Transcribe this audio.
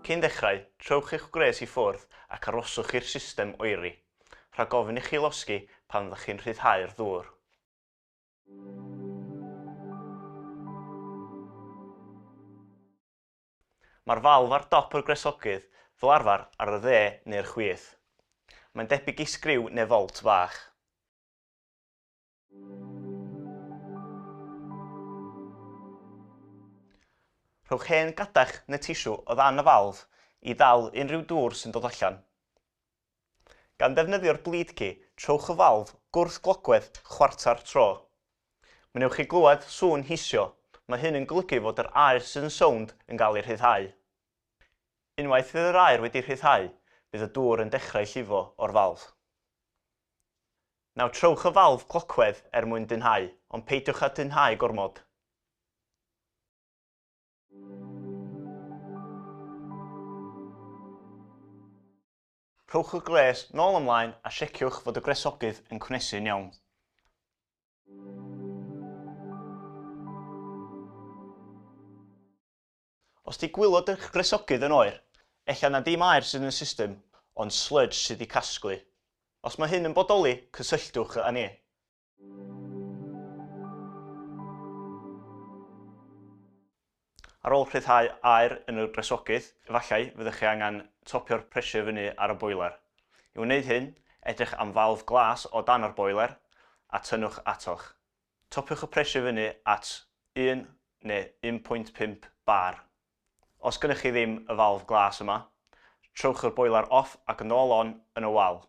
Cyn dechrau, trowch eich gwres i ffwrdd ac aroswch i'r system oeri, rhag ofyn i chi losgi pan fyddwch chi'n rhyddhau'r ddŵr. Mae'r falf ar dop yr gwresogydd fel arfer ar y dde neu'r chwith. Mae'n debyg i sgriw neu folt fach. Rhowch hen gadach neu tisiw o ddan y falf i ddal unrhyw dŵr sy'n dod allan. Gan ddefnyddio'r bleed key, trowch y falf gwrth-glocwedd chwarter tro. Mi wnewch chi glywed sŵn hisio, mae hyn yn golygu fod yr aer sydd yn sownd yn gael ei rhyddhau. Unwaith fydd yr aer wedi rhyddhau, bydd y dŵr yn dechrau llifo o'r falf. Nawr trowch y falf clocwedd er mwyn dynhau, ond peidiwch â dynhau gormod. Rhowch y gwres nôl ymlaen a sieciwch fod y gwresogydd yn cwnesu'n iawn. Os 'di gwylod eich gwresogydd yn oer, ella na dim aer sydd yn y system, ond sludge sydd 'di casglu. Os mae hyn yn bodoli, cysylltwch â ni. Ar ôl rhyddhau aer yn y gwresogydd, efallai fyddwch chi angen topio'r pressure fyny ar y boiler. I wneud hyn, edrych am falf glas o dan yr boiler a tynnwch atoch. Topiwch y pressure fyny at 1 neu 1.5 bar. Os gynnych chi ddim y falf glas yma, trowch yr boiler off ac yn ôl on yn y wal.